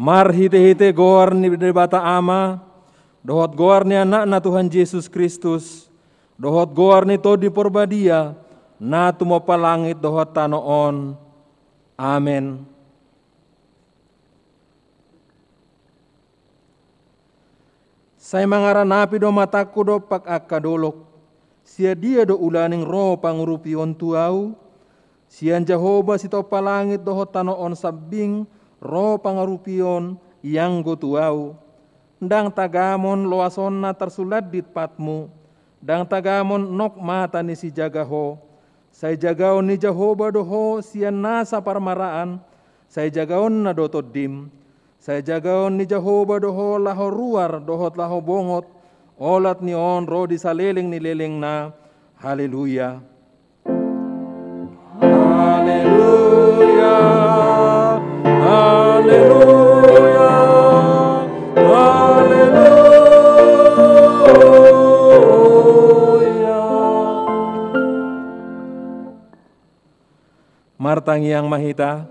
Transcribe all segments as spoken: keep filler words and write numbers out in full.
Marhite-hite goar ni Debata Ama, dohot goar ni Anakna Tuhan Jesus Kristus, dohot goar ni Tondi Porbadia, na tumompa langit dohot tano on. Amen. Sai mangaranapi do matangku dompak angka dolok, sian dia do ulaning ro pangurupion tu ahu? Sian Jahowa sitompa langit dohot tano on sambing ro pangurupion ianggo tu ahu. Ndang tagamon loasonna tarsulandit patmu, ndang tagamon nok mata ni sijaga ho. Sai jagaon ni Jahowa do ho sian nasa parmaraan, sai jagaonna do tondim. Sai jagaon ni Jahowa do ho laho ruar dohot laho bongot, olat ni on ro di saleleng ni lelengna. Haleluya. Haleluya. Haleluya. Haleluya. Martangiang ma hita.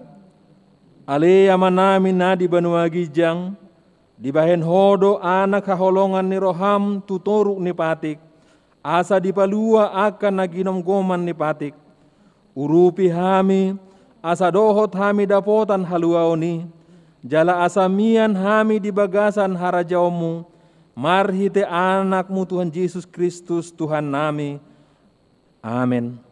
Ale Amanami na di banua ginjang, dibahen Ho do anak haholongan ni roham tu toruk ni patik, asa dipalua angka na ginomgoman ni patik. Urupi hami, asa dohot hami dapotan haluaon i, jala asa mian hami di bagasan harajaonmu, marhite Anakmu Tuhan Jesus Kristus Tuhannami. Amen.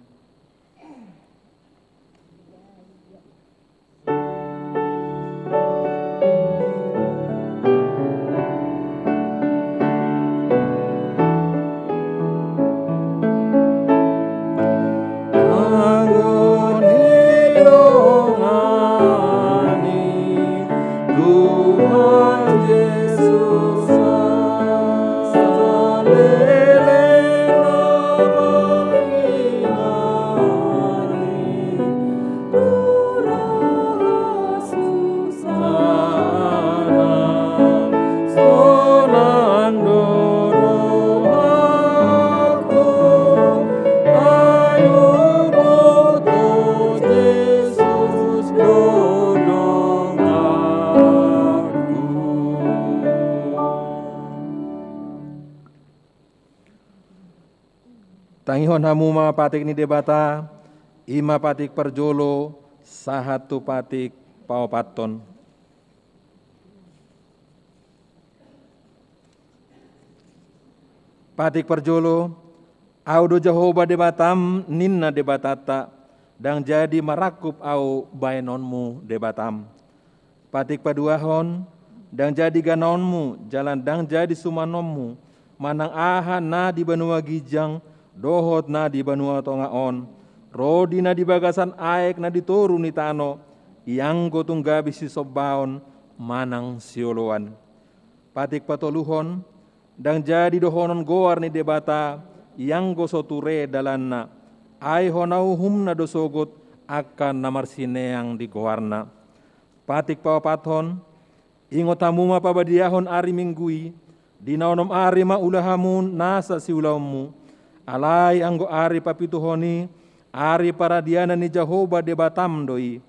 Tangihon hamu ma patik ni Debata, i ma patik parjolo sahat tu patik paopathon. Patik parjolo, Ahu do Jahowa Debatam, ninna Debatanta, ndang jadi marangkup Ahu baenonmu Debatam. Patik paduahon, ndang jadi ganaonmu, jala ndang jadi sumanonmu, manang aha na di banua ginjang, dohot na di banua tonga on, ro di na di bagasan aek na di toru ni tano, ianggo tung gabe sisombaon manang sioloan. Patik patoluhon, ndang jadi dohonon goar ni Debata, ianggo so ture dalanna, ai hona uhumna do sogot angka na marsineang di goarna. Patik paopathon, ingot hamu ma pabadiahon ari Minggu i, di na onom ari ma ula hamu nasa siulaonmu, alai anggo ari papituhon i, ari paradianan ni Jahowa Debatam do i.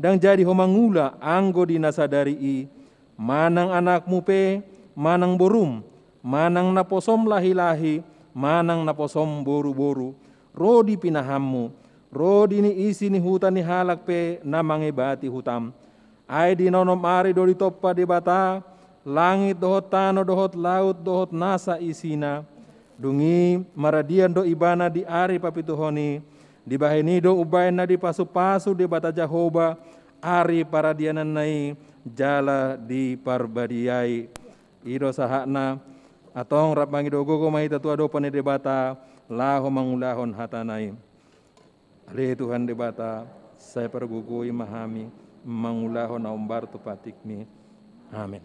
Ndang jadi ho mangula anggo di na sadari i, manang anakmu pe, manang borum, manang naposom lahilahi, manang naposom boruboru, ro di pinahanmu, ro di ni isi ni huta ni halak pe na mangebati hutam. Ai di na onom ari do ditompa Debata langit dohot tano dohot laut dohot nasa isina. Dung i maradian do ibana di ari papituhon i, dibahen i do umbahen na dipasupasu Debata Jahowa ari paradiananna i jala diparbadiai. I do sahatna. Antong rap mangido gogo ma hita tu adopan ni Debata laho mangulahon hatana i. Ale Tuhan Debata, sai pargogoi ma hami mangulahon na hombar tu patikmi. Amen.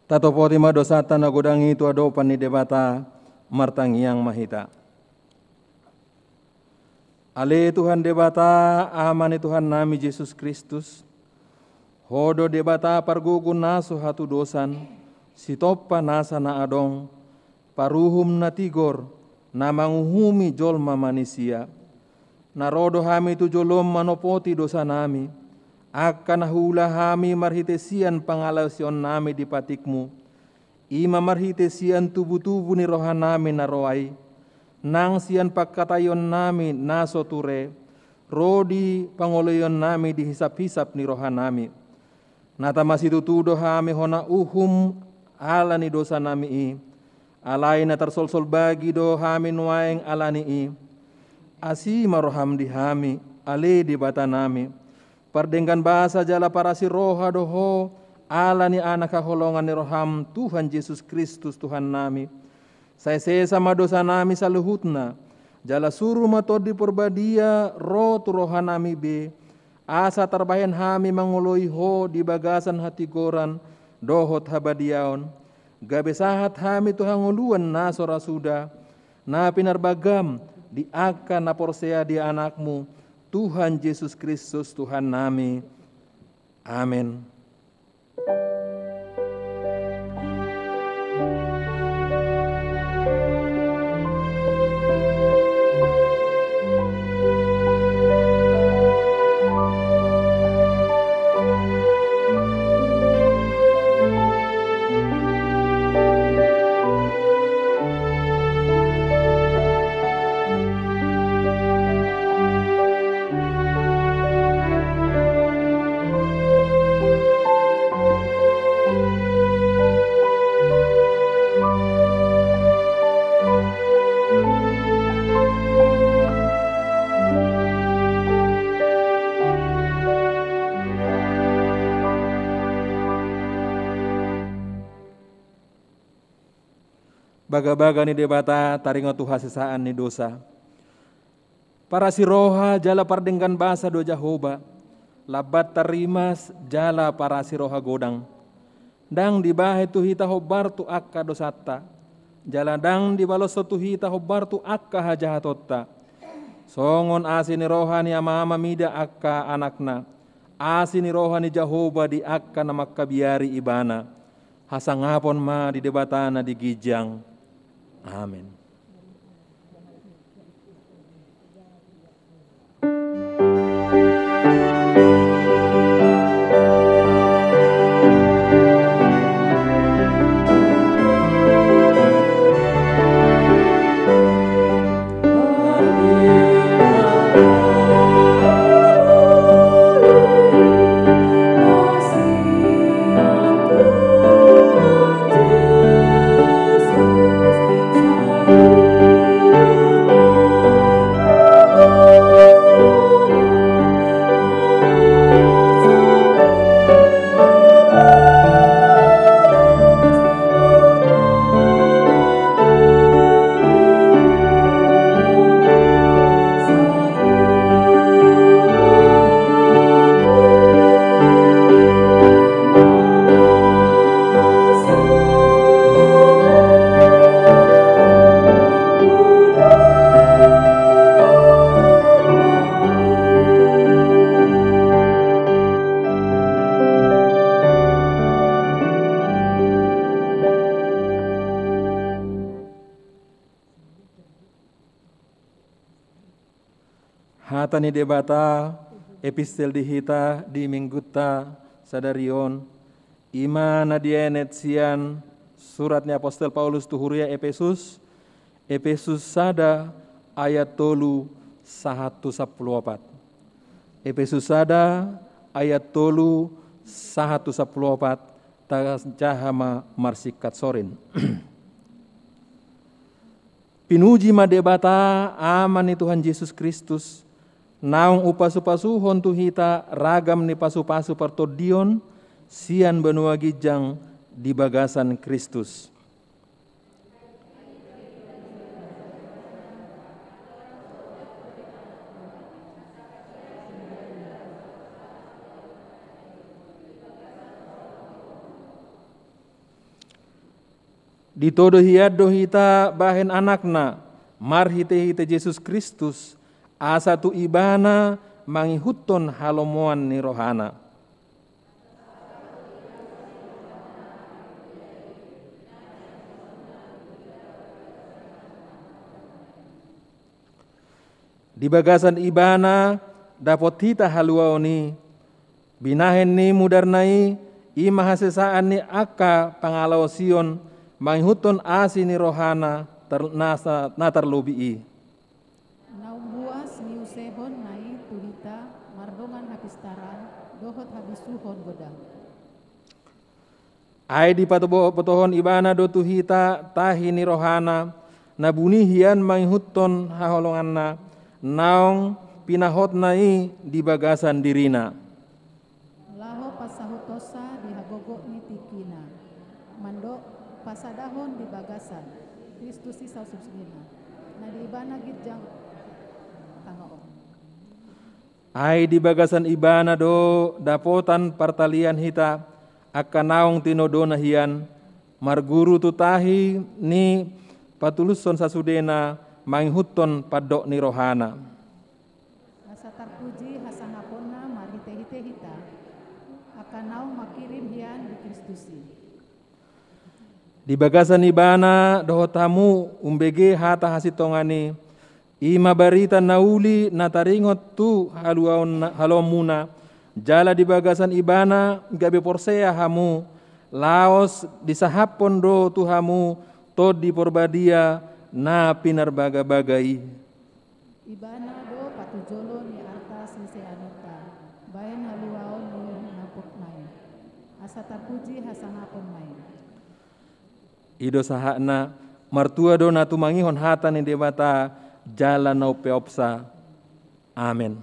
Tatopoti ma dosanta na godang i tu adopan ni Debata, martangiang ma hita. Ale Tuhan Debata, Ama ni Tuhannami Jesus Kristus, Ho do Debata pargogo na so hatudosan, sitompa nasa na adong, paruhum na tigor, na manguhumi jolma manisia. Na ro do hami tu jolom manopoti dosanami, angka na huula hami marhite sian pangalosionnami di patikmu, i ma marhite sian tubutubu ni rohanami na roa i, nang sian pangkataionnami na so ture, ro di pangoloionnami di hisaphisap ni rohanami. Na tama situtu do hami hona uhum ala ni dosanami i, alai na tarsolsol bagi do hami nuaeng ala ni i. Asi ma roham di hami, ale Debatanami, pardenggan basa jala parasi roha do Ho, ala ni Anak haholongan ni roham, Tuhan Jesus Kristus Tuhannami. Sai sesa ma dosanami saluhutna, jala suru ma Tondi Parbadia ro tu rohanami be, asa tarbahen hami mangoloi Ho di bagasan hatigoran dohot habadiaon, gabe sahat hami tu hangoluan na so ra suda, na pinarbagam di angka na porsea di Anakmu, Tuhan Jesus Kristus Tuhannami. Amen. Bagabaga ni Debata taringot tu hasesaan ni dosa. Parasi roha jala pardenggan basa do Jahowa, lambat tarrimas jala parasi roha godang. Ndang dibahen tu hita hombar tu angka dosanta, jala ndang dibaloshon tu hita hombar tu angka hajahatonta. Songon asi ni roha ni ama-ama mida angka anakna, asi ni roha ni Jahowa di angka na mangkabiari ibana. Hasangapon ma di Debata na di ginjang. Amen. Hata ni Debata, Epistel di hita di minggunta sadari on, i ma na dienet sian surat ni apostel Paulus tu huria Epesus, Epesus sada ayat tolu sahat tu sampulu opat. Epesus sada ayat tolu sahat tu sampulu opat, tajaha ma marsingkat sorin. Pinuji ma Debata, Ama ni Tuhan Jesus Kristus, naung umpasupasuhon tu hita ragam ni pasupasu partondion sian banua ginjang di bagasan Kristus. Ditodo hian do hita bahen anakna, marhitehite Jesus Kristus, asa tu Ibana mangihuthon halomoan ni rohana. Di bagasan Ibana dapot hita haluaon i, binahen ni mudarna i, i ma hasesaan ni angka pangalaosion, mangihuthon asi ni rohana tar-, nasa-, na tarlobi i. Naung buas niusehonna i tu hita mardongan hapistaran dohot habisuhon godang. Ai dipatobo-, patohon Ibana do tu hita tahi ni rohana, na buni hian mangihuthon haholonganna, naung pinahotna i di bagasan dirina. Laho pansahuthonsa di hagogot ni tingkina, mandok pasadahon di bagasan Kristus i sasudena, na di Ibana ginjang tano on. Ai di bagasan Ibana do dapotan partalian hita, angka naung tinodona hian, marguru tu tahi ni patulushon sasudena, mangihuthon pandok ni rohana. Asa tarpuji hasangaponna marhitehite hita, angka naung mangkirim hian di Kristus i. Di bagasan Ibana dohot hamu umbege hata hasintongan i, i ma barita na uli na taringot tu haluaon-, haluaonmuna, jala di bagasan Ibana gabe porsea hamu, laos disahaphon do tu hamu Tondi Porbadia na pinarbagabaga i. Ibana do patujolo ni arta siseanonta, bahen haluaon ni nampukna i. Asa tarpuji hasangapon ma i. I do sahatna, martua do na tumangihon hata ni Debata, jala na umpeopsa. Amen.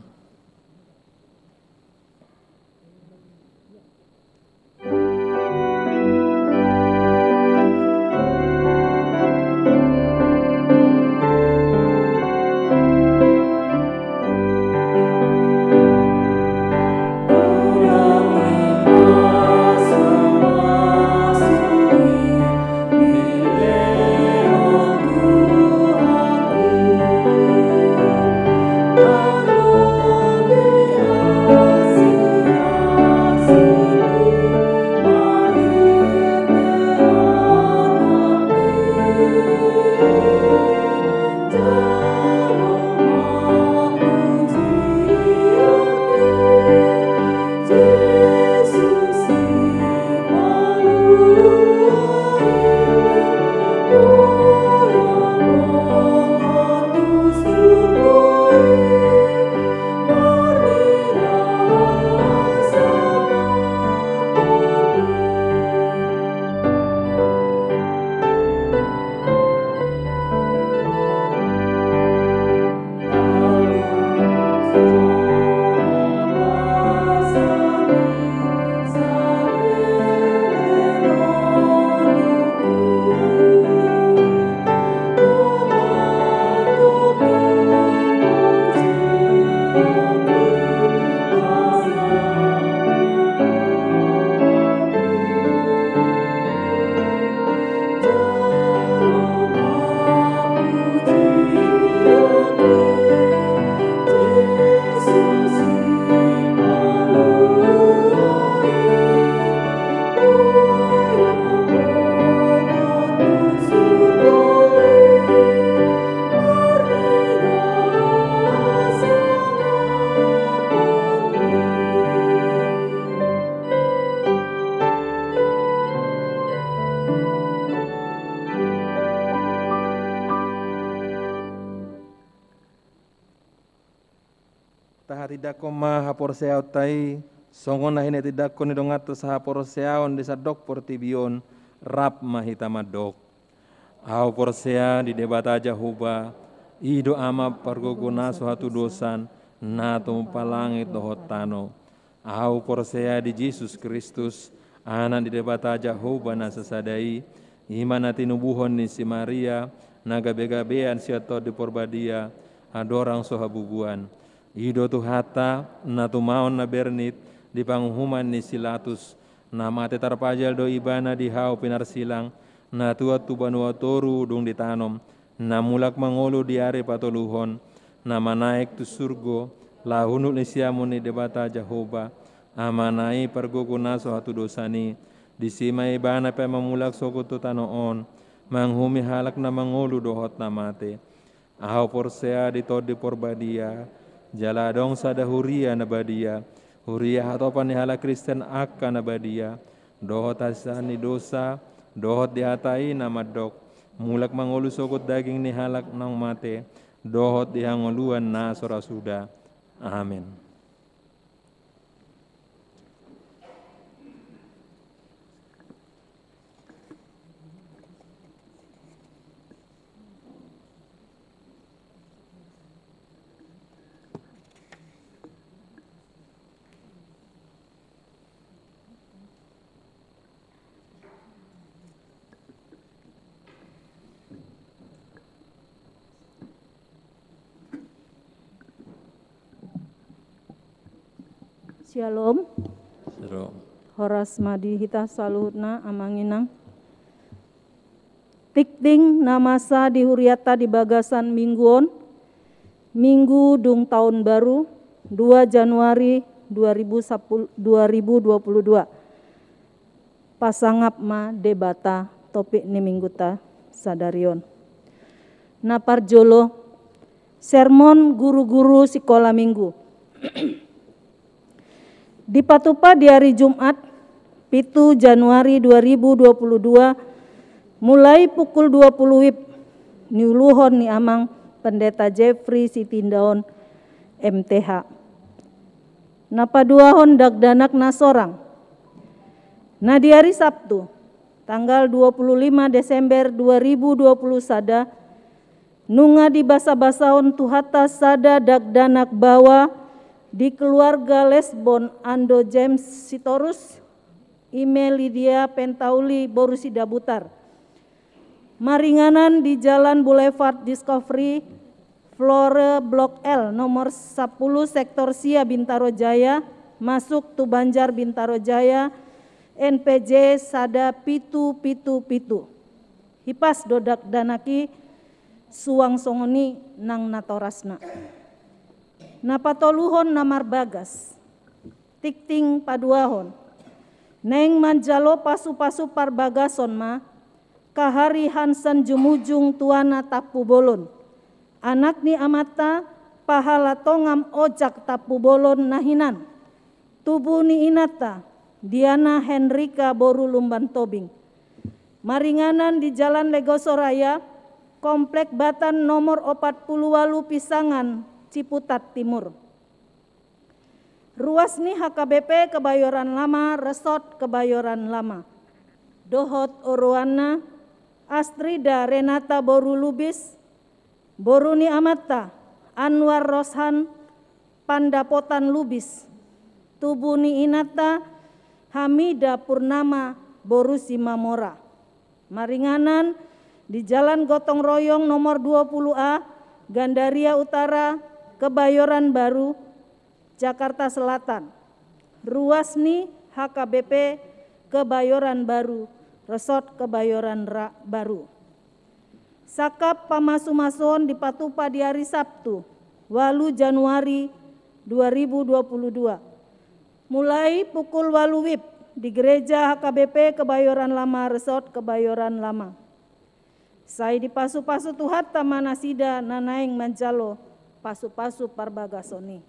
Tindangkon ma haporseaonta i, songon na hinatindangkon ni donganta sahaporseaon di sandok portibi on, rap ma hita mandok. Ahu porsea di Debata Jahowa, i do Ama pargogo na so hatudosan, na tumompa langit dohot tano. Ahu porsea di Jesus Kristus, Anak ni Debata Jahowa na sasada i, i ma na tinubuhon ni si Maria, na gabegabean sian Tondi Porbadia, andorang so habubuan. I do Tuhanta, na tumaon na bernit di panguhuman ni si Latus, na mate tarpajal do Ibana di hau pinarsilang, na tuat tu banua toru dung ditanom, na mulak mangolu di ari patoluhon, na manaek tu surgo, laho hundul di siamun ni Debata Jahowa, Amana i pargogo na so hatudosan i, disi ma Ibana pe mamulak sogot tu tano on, manguhumi halak na mangolu dohot na mate. Ahu porsea di Tondi Porbadia, jala adong sada huria na badia, huria hatopan ni halak Kristen angka na badia, dohot hasesaan ni dosa, dohot di hata i na mandok, mulak mangolu sogot daging ni halak naung mate, dohot di hangoluan na so ra suda. Amen. Syalom. Syalom. Horas ma di hita saluhutna, Amang Inang. Tingting na masa di hurianta di bagasan minggu on, Minggu dung taon baru, dua Januari dua ribu sapuluh, dua ribu dua puluh dua. Pasangap ma Debata, topik ni mingguta sadari on. Na parjolo, sermon guru-guru sikola minggu. Dipatupa di ari Jumat, pitu Januari dua ribu dua puluh dua, mulai pukul dua puluh wib, niuluhon ni Amang Pendeta Jeffrey Sitindaon, M T H. Na paduahon dakdanak na sorang. Na di ari Sabtu, tanggal dua puluh lima Desember dua ribu dua puluh sada, nunga dibasabasahon Tuhanta sada dakdanak baoa di keluarga Lesbon Ando James Sitorus, i ma Lydia Pentauli boru Sidabutar. Maringanan di Jalan Boulevard Discovery, Flore Blok L, nomor sapuluh, Sektor sia, Bintaro Jaya, masuk tu Banjar Bintaro Jaya, N P J sada pitu pitu pitu. Hipas do dakdanak i, suang songon i nang natorasna. Na patoluhon na marbagas. Tingting paduahon. Naeng manjalo pasupasu parbagason ma, Kahari Hansen Jumujung tuana Tampubolon. Anak ni amanta, pahala tongam ojak Tampubolon na hinan. Tubu ni inanta, Diana Henrika boru Lumban Tobing. Maringanan di Jalan Legoso Raya, Komplek Batan nomor opat puluh ualu Pisangan, Ciputat Timur. Ruas ni H K B P Kebayoran Lama, Resort Kebayoran Lama. Dohot oroanna, Astrida Renata boru Lubis, boru ni amanta, Anwar Roshan Pandapotan Lubis. Tubu ni inanta, Hamida Purnama boru Simamora. Maringanan di Jalan Gotong Royong nomor dua puluh A, Gandaria Utara, Kebayoran Baru, Jakarta Selatan. Ruas ni H K B P Kebayoran Baru, Resort Kebayoran Ra-, Baru. Sangkap pamasumasuon dipatupa di ari Sabtu, ualu Januari dua ribu dua puluh dua. Mulai pukul ualu wib di Gereja H K B P Kebayoran Lama, Resort Kebayoran Lama. Sai dipasupasu Tuhanta ma nasida na naeng manjalo pasupasu parbagason i.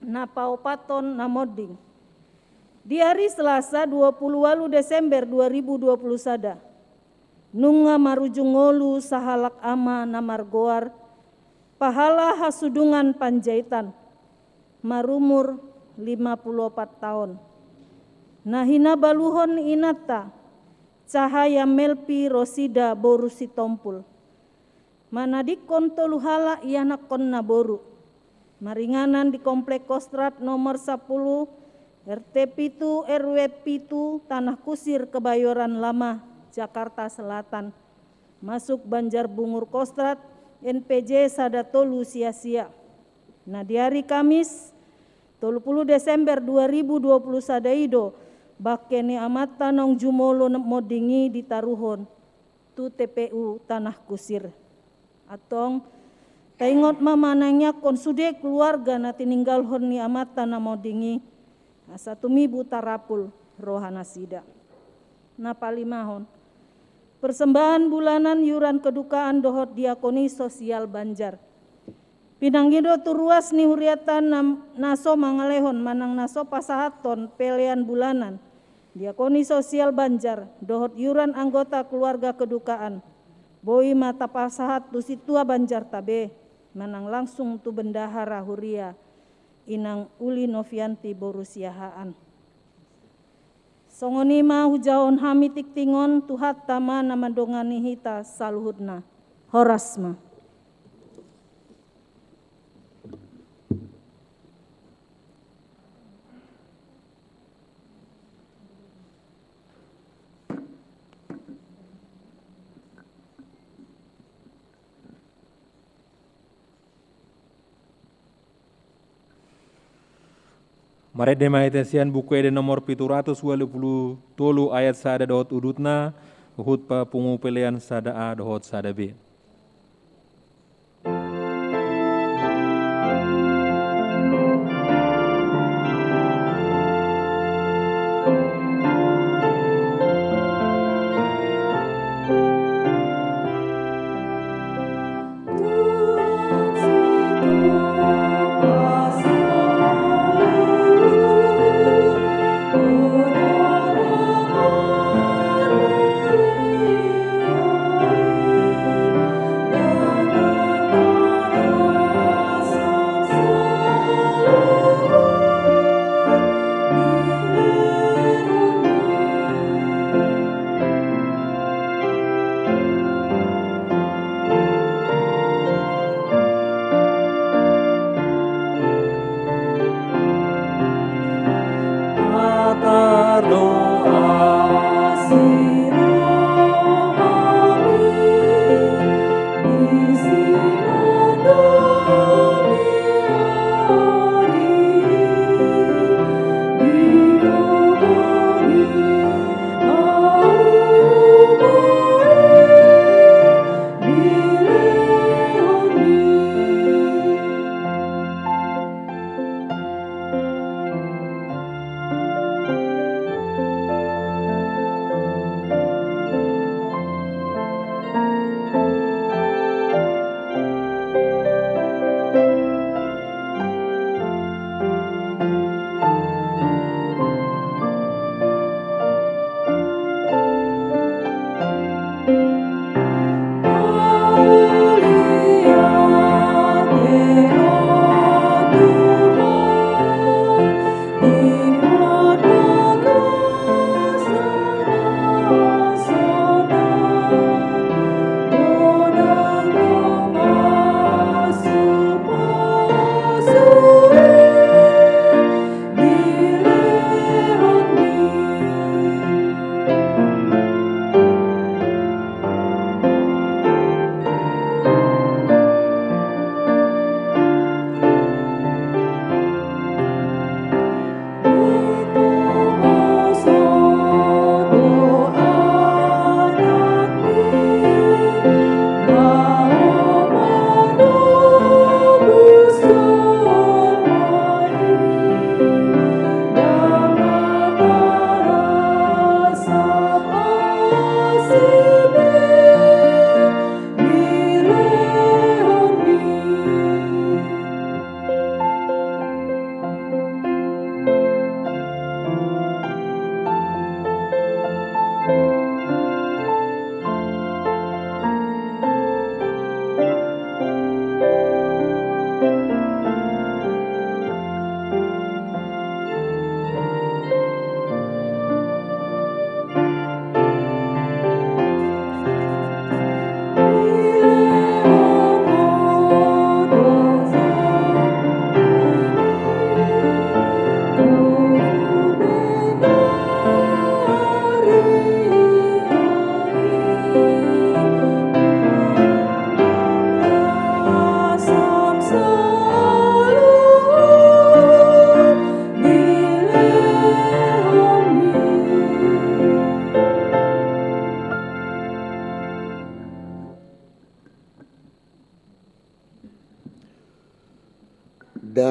Na paopathon na monding. Di ari Selasa, dua puluh ualu Desember dua ribu dua puluh sada, nunga marujung ngolu sahalak ama na margoar Pahala Hasudungan Panjaitan. marumur lima pulu opat taon. Na hinabaluhon ni inanta, Cahaya Melpi Rosida boru Sitompul. Manadingkon tolu halak ianakkonna boru. Maringanan di Komplek Kostrad nomor sapulu, R T pitu, R W pitu, Tanah Kusir, Kebayoran Lama, Jakarta Selatan. Masuk Banjar Bungur Kostrad, N P J sada tolu sia sia. Na di ari Kamis, tolu pulu Desember dua ribu dua pulu sada i do, bangke ni amanta naung jumolo monding i ditaruhon tu T P U Tanah Kusir. Antong, taingot ma manangiangkon sude keluarga na tininggalhon ni amanta na monding i, asa tumibu tarapul rohanasida. Na palimahon, persembahan bulanan iuran kedukaan dohot diakoni sosial Banjar. Pinangido tu ruas ni hurianta na, na so mangalehon manang na so pasahathon pelean bulanan, diakoni sosial Banjar, dohot iuran anggota keluarga kedukaan. Boi ma tapasahat tu sintua Banjarta be, manang langsung tu bendahara huria, Inang Uli Novianti boru Siahaan. Songon i ma hujahahon hami tingting on, Tuhanta ma na mandongani hita saluhutna. Horas ma. Marende ma hita sian Buku Ende nomor pitu ratus ualu pulu tolu ayat sada dohot udutna, huhut papungu pelean sada A dohot sada B.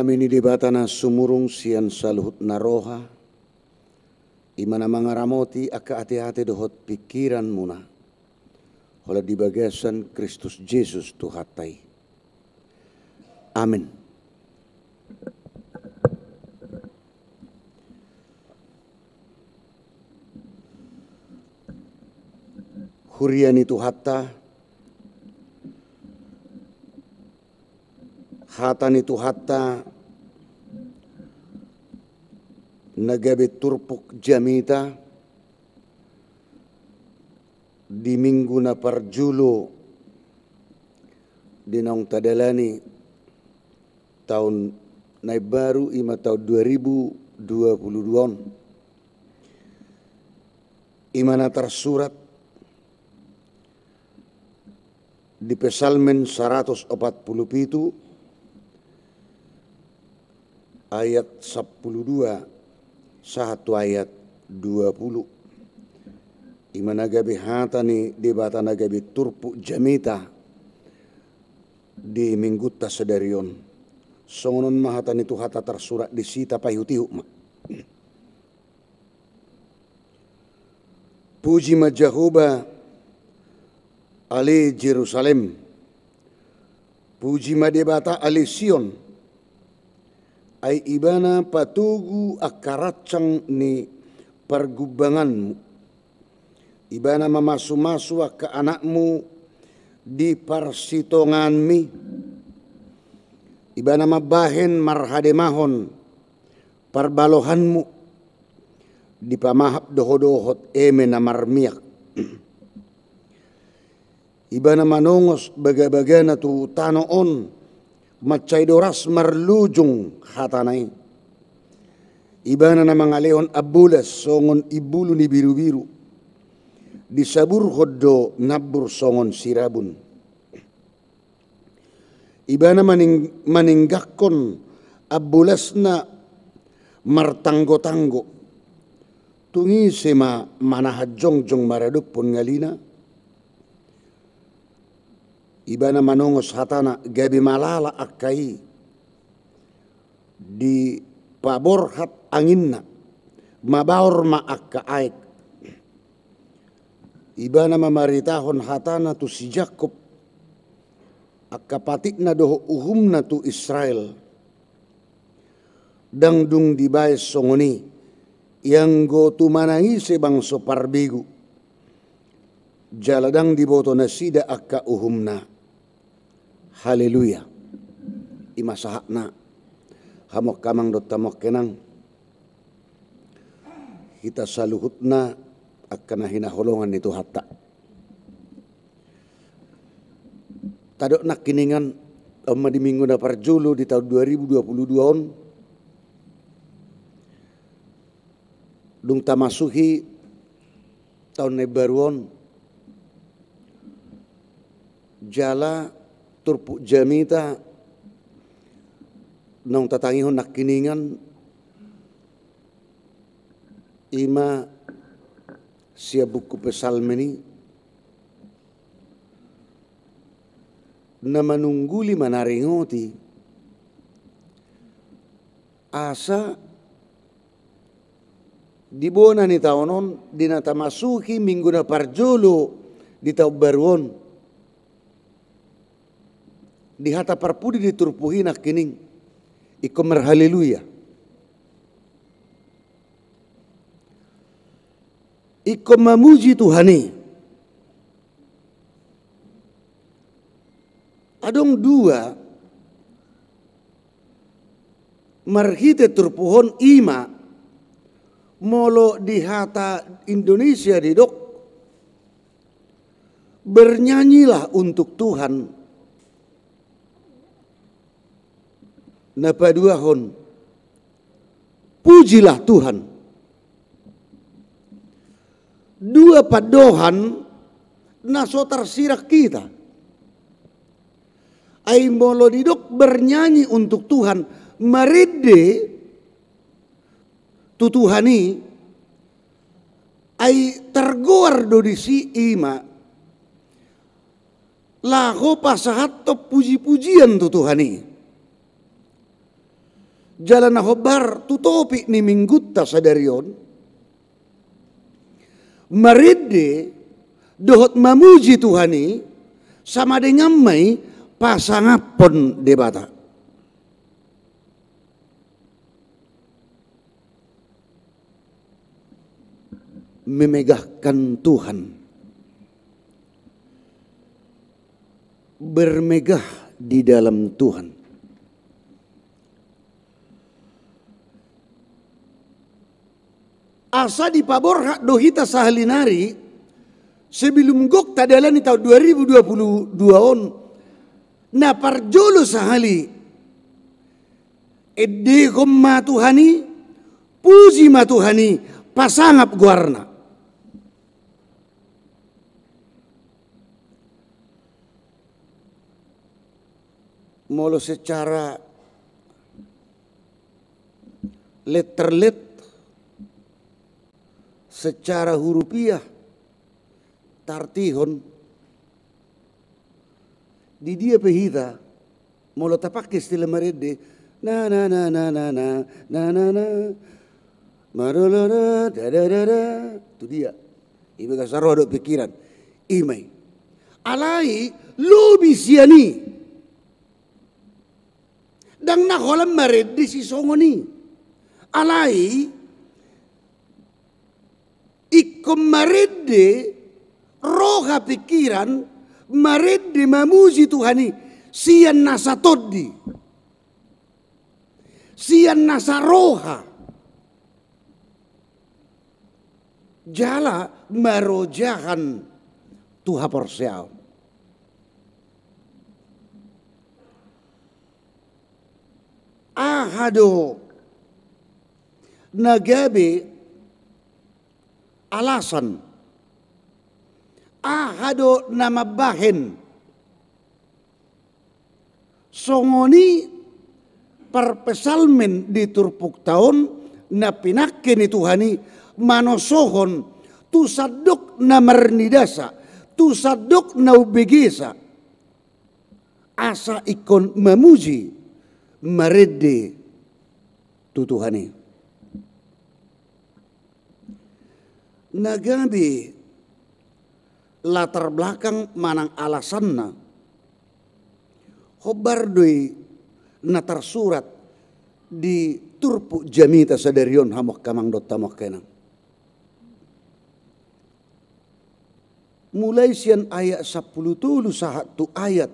Dame ni Debata na sumurung sian saluhut na roha, i ma na mangaramoti angka ateate dohot pingkiranmuna, holan di bagasan Kristus Jesus Tuhanta i. Amen. Huria ni Tuhanta, hata ni Tuhanta na gabe turpuk jamita di minggu na parjolo di naung tadalani taon na imbaru, i ma taon dua ribu dua puluh dua on. I ma na tarsurat di Psalmen saratus opat pulu pitu ayat sampulu dua sahat tu ayat dua pulu. I ma na gabe hata ni Debata na gabe turpuk jamita di minggunta sadari on. Songon on ma hata ni Tuhanta tarsurat disi, tapaihutihut ma. Puji ma Jahowa ale Jerusalem. Puji ma Debata ale Sion. Ai Ibana patogu angka rancang ni pargumbanganmu. Ibana mamasumasu angka anakmu di parsitongaanmi. Ibana mambahen marhademahon parbalohanmu, dipamahap do ho dohot eme na marmiak. Ibana manongos bagabagana tu tano on, mansai doras marlujung hatana i. Ibana na mangalehon ambolas songon imbulu ni birubiru, disaburhon do nambur songon sirabun. Ibana maning-, maninggangkon ambolasna martanggotanggo. Tung ise ma manahan jongjong maradophon ngalina? Ibana manongos hatana, gabe malala angka i. Dipaborhat anginna, mabaor ma angka aek. Ibana mamaritahon hatana tu si Jakob, angka patikna dohot uhumna tu Israel. Ndang dung dibaen songon i, ianggo tu manang ise bangso parbegu, jala ndang diboto nasida angka uhumna. Haleluya. I ma sahatna. Hamu angka amang dohot hamu angka inang, hita saluhutna angka na hinaholongan ni Tuhanta. Tadok nangkiningan, on ma di minggu na parjolo di taon dua ribu dua puluh dua on, dung tamasuhi taon na imbaru on, jala turpuk jamita naung tatangihon nangkiningan, i ma sian buku Psalmen i, na manungguli manaringoti asa di bona ni taon on, di na tamasuhi minggu na parjolo di taon baru on, di hata parpudi di turpuk i nangkining, ingkon marhaleluya. Ingkon mamuji Tuhan i. Adong dua marhite turpuk on, i ma molo di hata Indonesia didok, bernyanyilah untuk Tuhan. Na paduahon, pujilah Tuhan. Dua pandohan na so tarsirang hita. Ai molo didok bernyanyi untuk Tuhan, marende tu Tuhan i, ai targoar do disi i ma laho pasahathon pujipujian tu Tuhan i. Jala na hombar tu topik ni minggunta sadari on, marende dohot mamuji Tuhan i, sama dengan ma i pasangaphon Debata. Memegahkan Tuhan. Bermegah di dalam Tuhan. Asa dipaborhat do hita sahali nari, sebelum gok tadalani taon dua ribu dua puluh dua on, na parjolo sahali, endehon ma Tuhan i, puji ma Tuhan i, pasangap goarna. Molo secara letterlet, secara hurufiah, tartihon, di dia pe hita, molo tapake istilah marende, na, na, na, na, na, na, na, na, na, marolona, da, da, da, da, tu dia. Ibagas roha dohot pikiran. I ma i. Alai, lobi sian i. Ndang na holan marende sisongon i. Alai, ingkon marende roha pikiran, marende mamuji Tuhan i, sian nasa tondi. Sian nasa roha. Jala marojahan tu haporseaon. Aha do na gabe alasan? Aha do na mambahen songon i parpsalmen di turpukta on na pinangke ni Tuhan i manosohon tu sandok na marnidasa, tu sandok na umbegesa. Asa ingkon mamuji, marende tu Tuhan i. Na gabe latar belakang manang alasanna, hombar do i na tarsurat di turpuk jamita sadari on, hamu angka amang dohot hamu angka inang. Mulai sian ayat sampulu tolu sahat tu ayat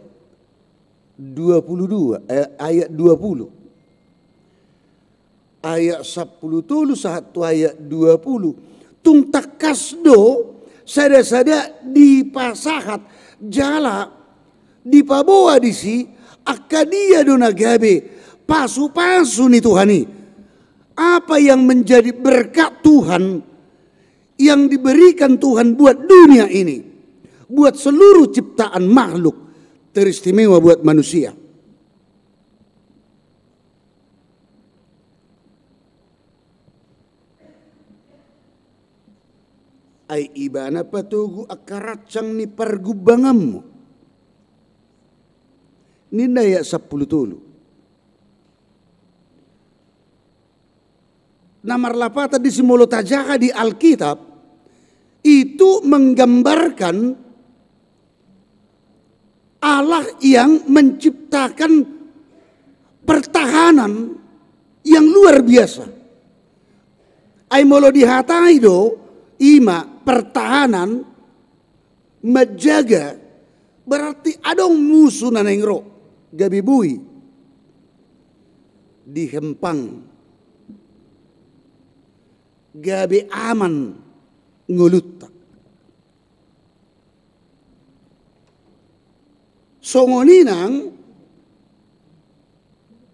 dua pulu dua, eh, ayat dua pulu. Ayat sampulu tolu sahat tu ayat dua pulu. Tung tangkas do sada-sada dipasahat jala dipaboa disi angka dia do na gabe pasu-pasu ni Tuhan i. Apa yang menjadi berkat Tuhan yang diberikan Tuhan buat dunia ini, buat seluruh ciptaan makhluk, teristimewa buat manusia. Ai ibana patogu angka rancang ni pargumbanganmu. Ninna ayat sampulu tolu. Na marlapatan disi molo tajaha di Alkitab, itu menggambarkan Allah yang menciptakan pertahanan yang luar biasa. Ai molo dihatai do, i ma pertahanan, menjaga, berarti adong musu na naeng ro, gabe boi dihempang, gabe aman ngolunta. Songon i nang,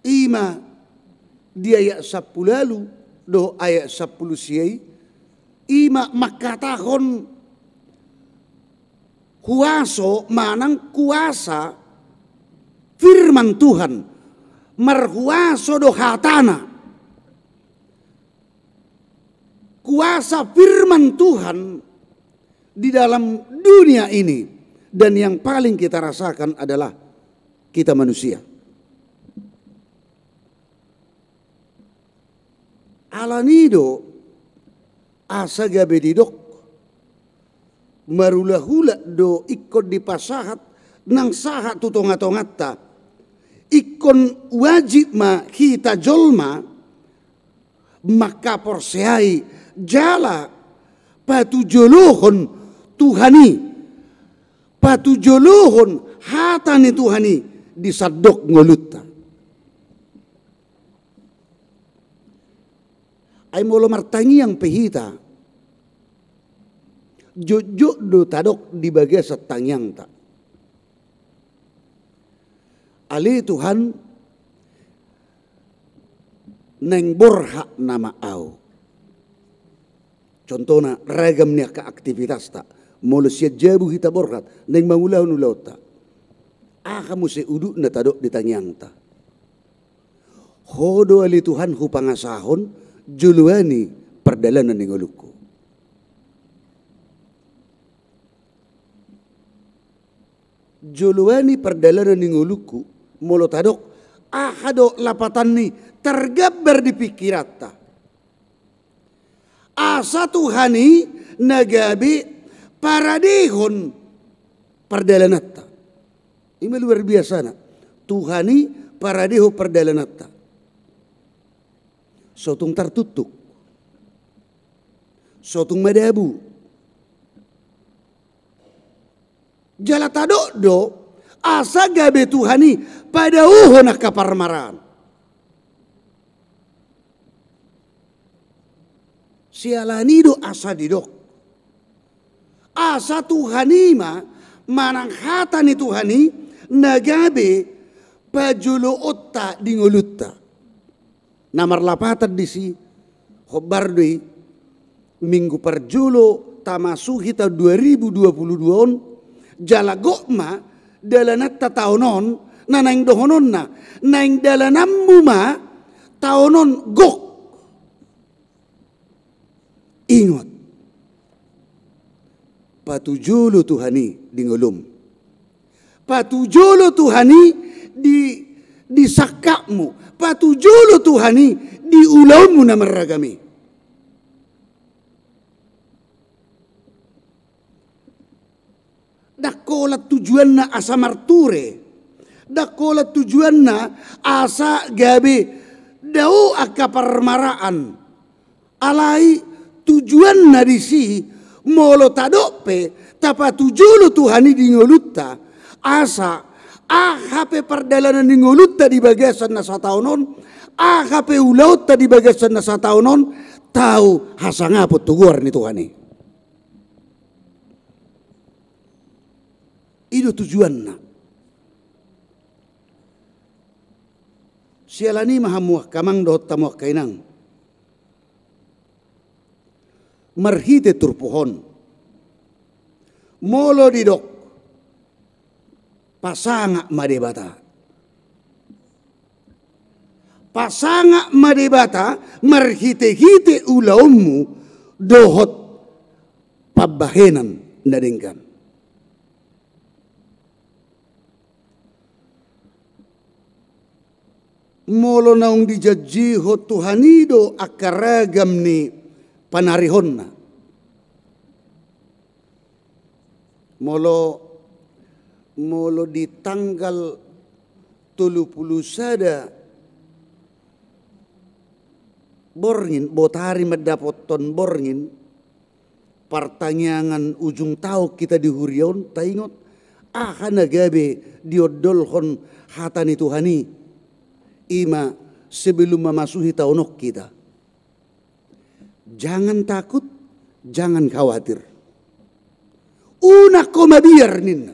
i ma di ayat sampulu ualu dohot ayat sampulu sia i, i ma mangkatahon huaso manang kuasa firman Tuhan, marhuaso do hatana. Kuasa firman Tuhan di dalam dunia ini, dan yang paling kita rasakan adalah kita manusia. Alani do asa gabe didok, marulahula do ingkon dipasahat nang sahat tu tongatonganta. Ingkon wajib ma hita jolma mangkaporseai jala patujolohon Tuhan i, patujolohon hata ni Tuhan i di sandok ngolunta. Ai molo martangiang pe hita, jotjot do tadok di bagasan tangiangta. Ale Tuhan, naeng borhat nama au. Contohna, ragam ni angka aktivitasta. Molo sian jabu hita borhat, naeng mangulahon ulaonta. Aha muse udutna tadok di tangiangta? Ho do ale Tuhan hupangasahon joloani pardalanan ni ngolungku. Joloani pardalanan ni ngolungku, molo tadok, aha do lapatan ni targambar di pingkiranta? Asa Tuhan i na gabe paradehon pardalananta. I ma luar biasana. Tuhan i paradehon pardalananta. So tung tartuktuk. So tung madabu. Jala tadok do, asa gabe Tuhan i padaohon angka parmaraan. Siala ni do asa didok. Asa Tuhan i ma manang hata ni Tuhan i na gabe pajoloonta di ngolunta. Na marlapatan disi, hombar do i, minggu parjolo tamasuhi taon dua ribu dua puluh dua on, jala gok ma dalananta taon on, na naeng dohononna, naeng dalananmu ma taon on gok. Ingot. Patujolo Tuhan i di ngolum. Patujolo Tuhan i di, di sangkapmu. Patujolo Tuhan i di ulaonmu na marragam i. Ndang holan tujuanna asa marture. Ndang holan tujuanna asa gabe dao angka parmaraan. Alai tujuanna disi, molo tadok pe tapatujolo Tuhan i di ngolunta, asa aha pe pardalanan ni ngolunta di bagasan na sataon on, aha pe ulaonta di bagasan na sataon on, tau hasangapon tu goar ni Tuhan i. I do tujuanna. Siala ni ma hamu angka amang dohot hamu angka inang. Marhite turpuk on. Molo didok, pasangap ma Debata. Pasangap ma Debata marhite-hite ulaonmu dohot pambahenan na denggan. Molo naung dijanjihon Tuhan i do angka ragam ni panarihonna. Molo, molo di tanggal tolu pulu sada borngin, botari mandapothon borngin, partangiangan ujung taon hita di huria on, taingot, aha na gabe diondolhon hata ni Tuhan i, i ma sebelum mamasuhi taon on hita. Jangan takut, jangan khawatir. Unang ho mabiar ninna.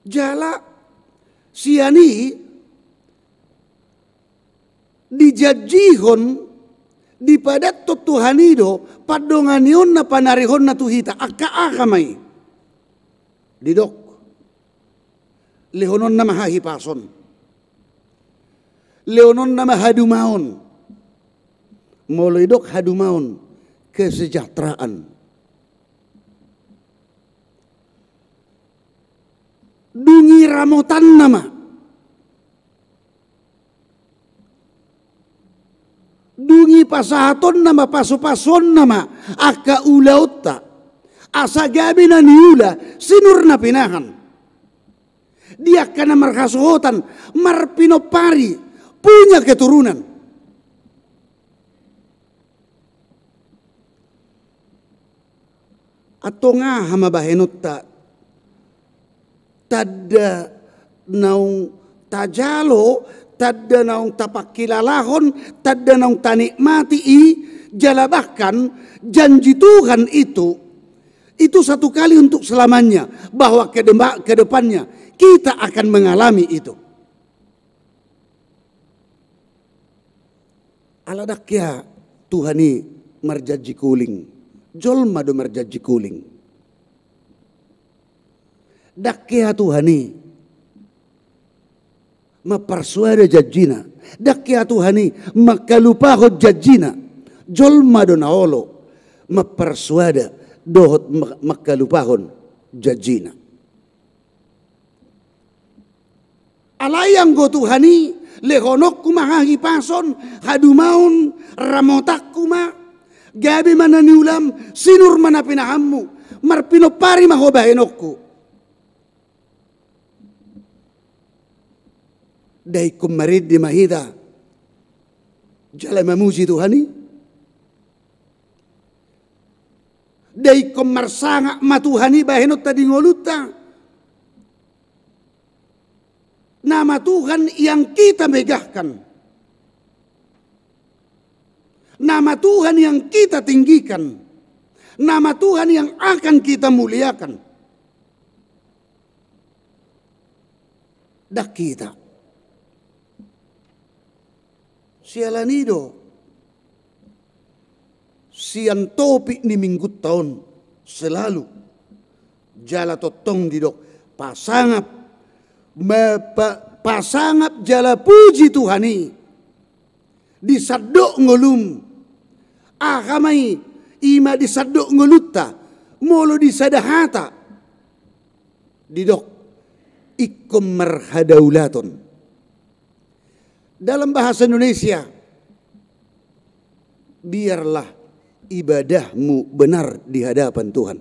Jala sian i dijanjihon, dipadathon Tuhan i do pandonganionna, panarihonna tu hita, angka aha ma i. Didok, lehononna ma hahipason. Lehononna ma hadumaon. Molo didok hadumaon, kesejahteraan. Dung i ramotanna ma. Dung i pasahatonna ma, pasupasuonna ma angka ulaonta, asa gabe na niula sinur na pinahan. Di angka na marhasohotan, marpinompari, punya keturunan. Antong aha ma bahenonta? Tanda naung tajalo, tanda naung tapangkilalahon, tanda naung tanikmati i, jala bahkan janji Tuhan itu, itu satu kali untuk selamanya, bahwa ke dema-, ke depannya kita akan mengalami itu. Ala ndang hea Tuhan i marjanji kuling, jolma do marjanji kuling. Ndang hea Tuhan i mamparsoada janjina, ndang hea Tuhan i mangkalupahon janjina, jolma do na olo mamparsoada dohot ma-, mangkalupahon janjina. Alai anggo Tuhan i, lehononku ma hahipason, hadumaon, ramotanku ma, gabe ma na niulam, sinur ma na pinahanmu, marpinompari ma ho bahenonku. Nda ingkon marende ma hita jala mamuji Tuhan i? Nda ingkon marsangap ma Tuhan i bahenonta di ngolunta? Nama Tuhan yang kita megahkan, nama Tuhan yang kita tinggikan, nama Tuhan yang akan kita muliakan. Ndang hita. Siala ni i do, sian topik ni minggunta on selalu, jala tongtong didok, pasangap, ma-, pa-, pasangap jala puji Tuhan i di sandok ngolum. Aha ma i? I ma di sandok ngolunta, molo di sada hata didok, ingkon marhadaulaton. Dalam bahasa Indonesia, biarlah ibadahmu benar di hadapan Tuhan.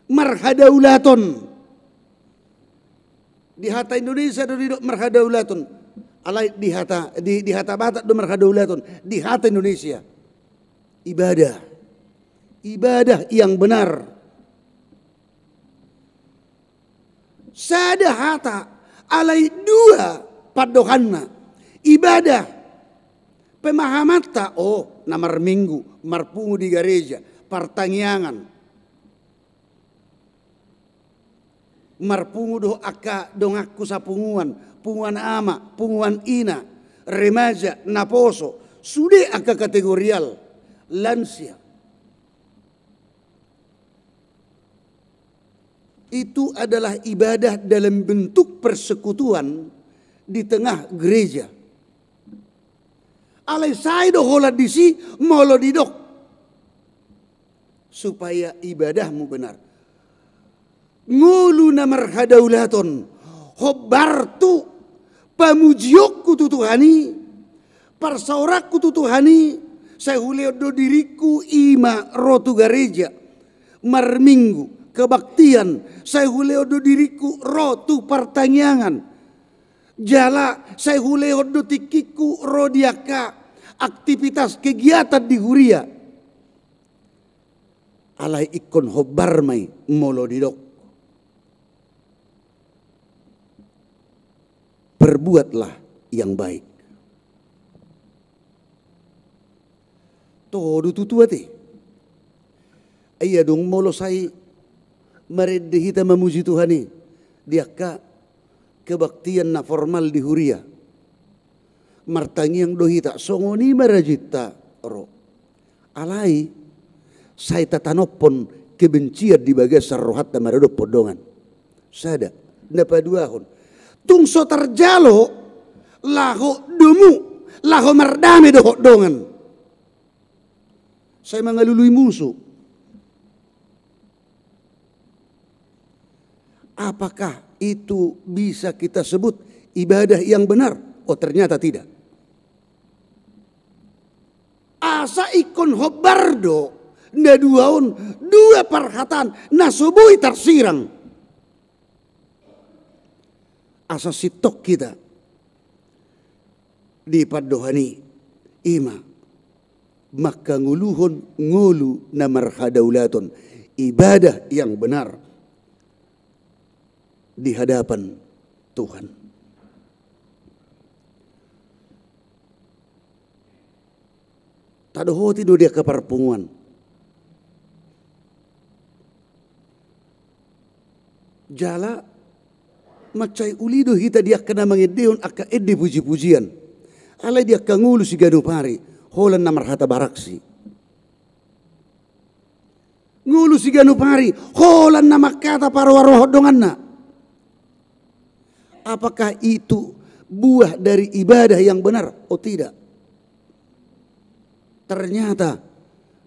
Marhadaulaton. Di hata Indonesia do didok marhadaulaton. Alai di hata, di, di hata Batak do marhadaulaton. Di hata Indonesia, ibadah. Ibadah yang benar. Sada hata, alai dua pandohanna. Ibadah, pemahamanta, oh, na marminggu, marpungu di gareja, partangiangan. Marpungu dohot angka donganku sapunguan, punguan ama, punguan ina, remaja, naposo, sude angka kategorial, lansia. Itu adalah ibadah dalam bentuk persekutuan di tengah gereja. Alai sai do holan disi molo didok, supaya ibadahmu benar. Ngolu na marhadaulaton, hombartu, pamujionku tu Tuhan i, parsaoranku tu Tuhan i, sai hulehon do diringku i ma ro tu gareja, marminggu, kebaktian, sai hulehon do diringku ro tu partangiangan. Jala sai hulehon do tingkingku ro di angka aktivitas kegiatan di huria. Alai ingkon hombar ma i molo didok, perbuatlah yang baik. Toho do tutu ate. Ia dung molo sai marende hita mamuji Tuhan i di angka kebaktian na formal di huria, martangiang do hita, songon i ma rajinta ro. Alai sai tatanophon kebencian di bagasan rohanta maradophon dongan. Sada. Na paduahon, tung so tarjalo laho domu, laho mardame dohot dongan, sai mangalului musu. Apakah itu bisa kita sebut ibadah yang benar? Oh, ternyata tidak. Asa ingkon hombar do na dua on, dua parhatan na so boi tarsirang. Asa sintong hita di pandohan i, i ma mangkangoluhon ngolu na marhadaulaton, ibadah yang benar di hadapan Tuhan. Tadohoti do di angka parpunguan. Jala mansai uli do hita di angka na mangendehon angka ende pujipujian. Alai di angka ngolu siganup ari, holan na marhata baraksi. Ngolu siganup ari, holan na mangkata paroaroahon donganna. Apakah itu buah dari ibadah yang benar? Oh, tidak. Ternyata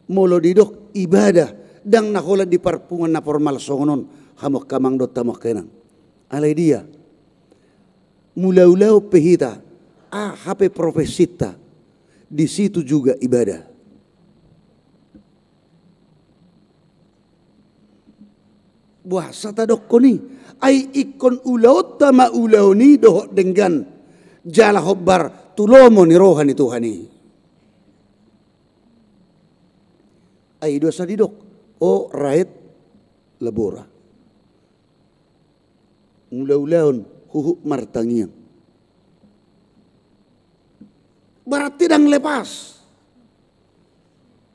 molo didok ibadah, ndang na holan di parpunguan na formal songon on, hamu angka amang dohot hamu angka inang. Alai dia, mangulaulaon pe hita, aha pe profesinta, di situ juga ibadah. Boasa tadokkon i? Ai ingkon ulaonta ma ulaon i dohot denggan, jala hombar tu lomo ni roha ni Tuhan i. Ai i do asa didok, o raet labora, mangulaulaon huhut martangiang. Berarti ndang lepas.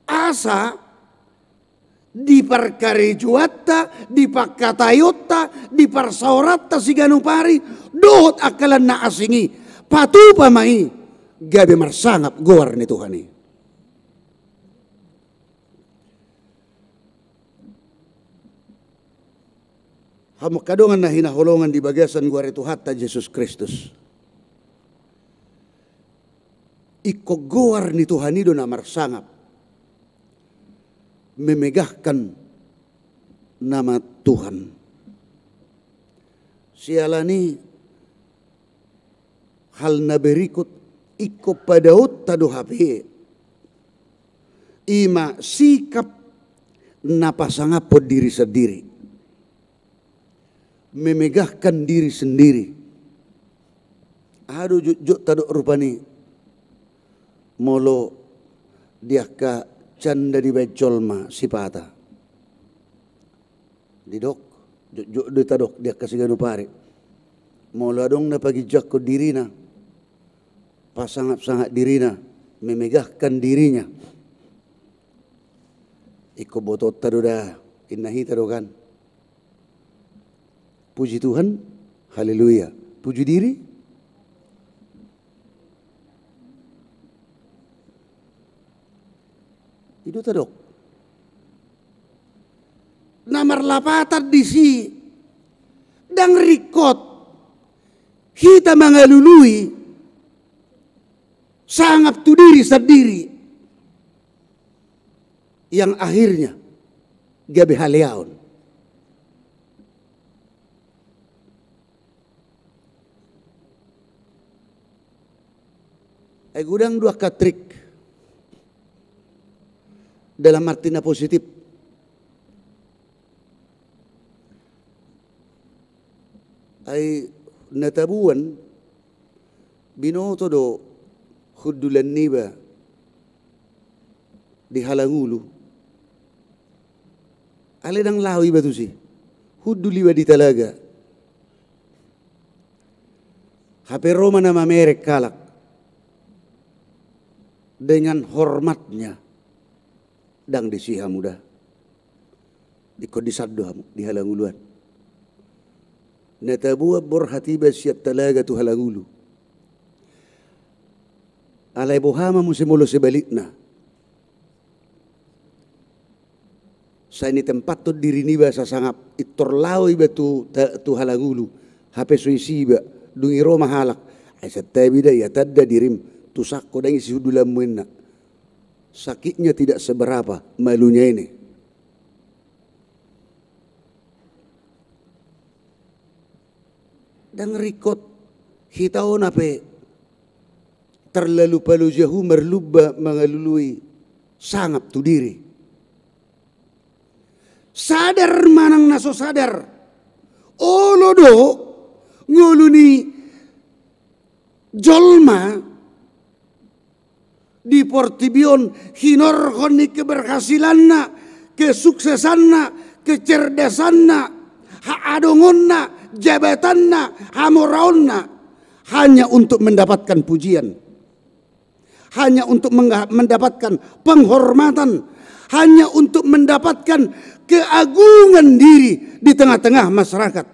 Asa di parkarejoanta, di pangkataionta, di parsaoranta siganup ari, dohot angka na asing i, patupa ma i, gabe marsangap goar ni Tuhan i. Hamu angka dongan na hinaholongan di bagasan goar ni Tuhanta Jesus Kristus. Ingkon goar ni Tuhan i do na marsangap memegahkan nama Tuhan. Siala ni hal na berikut, ingkon padaonta do hape, i ma sikap na pasangaphon diri sandiri, memegahkan diri sendiri. Aha do jotjot tadok rupani molo di angka janda dibaen jolma sipata? Didok, jotjot do tadok di angka siganup ari. Molo adong na paginjangkon dirina, pasangapsangap dirina, memegahkan dirinya, ingkon botoonta do da, inna hita do kan. Puji Tuhan, haleluya. Puji diri, i do tadok. Na marlapatan disi, ndang ringkot hita mangalului sangap tu diri sandiri, yang akhirnya gabe haleaon. Ai godang do angka trik dalam arti na positif. Ai na tabuan binoto do hundulan niba di halangulu. Alai ndang laho iba tusi. Hundul iba di talaga. Hape ro ma na mamereng halak dengan hormatnya. Ndang disi hamu da. Ingkon di sandok hamu di halanguluan. Na tabuan borhat iba sian talaga tu halangulu. Alai boha ma muse molo sebalikna? Sai ni tempathon diri niba sasangap, intor laho iba tu, tu halangulu, hape so isi iba, dung i ro ma halak, ai santabi da, ia tanda dirim, tu sangko ndang isi hundulanmu inna. Sakitnya tidak seberapa, malunya ini. Ndang ringkot hita on hape terlalu palojahu marlumba mangalului sangap tu diri. Sadar manang na so sadar, olo do ngolu ni jolma di portibi on hinorhon ni keberhasilanna, kesuksesanna, kecerdasanna, haadongonna, jabatanna, hamoraonna, hanya untuk mendapatkan pujian, hanya untuk mengga-, mendapatkan penghormatan, hanya untuk mendapatkan keagungan diri di tengah-tengah masyarakat.